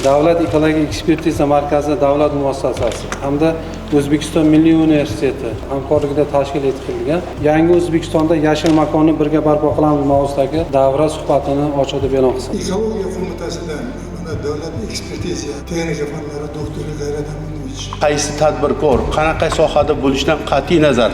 Davlat ekologik ekspertiza markazi davlat muassasasi hamda O'zbekiston Milliy universiteti hamkorligida tashkil etilgan Yangi O'zbekistonda yashil makonni birga barpo qilamiz mavzusidagi davra suhbatini ochiq deb e'lon qilsin. Ekologiya qo'mitasidan mana davlat ekspertiza texnika fanlari doktori G'ayrat Aminovich. Qaysi tadbirkor qanaqa sohada bo'lishidan qat'iy nazar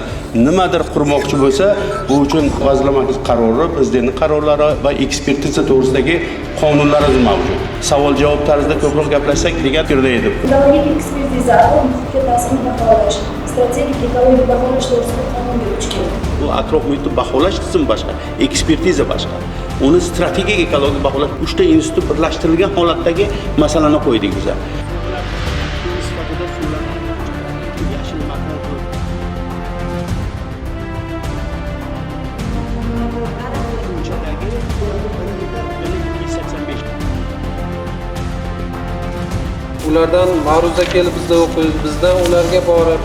nimadir qurmoqchi bo'lsa, bu uchun Vazirlar Mahkamasi qarori, prezidentning qarorlari va ekspertiza to'g'risidagi qonunlarimiz mavjud. Savol javob tarzida ko'proq gaplashsak degan fikrda edim. Ekologik ekspertiza atrof muhitga ta'sirini baholash, strategik ekologik baholash to'g'risida qonunga duch keldi. Bu atrof muhitni baholash tizimi boshqa, ekspertiza boshqa. Uni strategik ekologik baholash uchta institut birlashtirilgan holatdagi masalani qo'ydik biza. Sifatida suvlarni yashil makon qilib ko'chadagi 285. Ulardan ma'ruza kelib bizda o'qiymiz, bizdan ularga borib.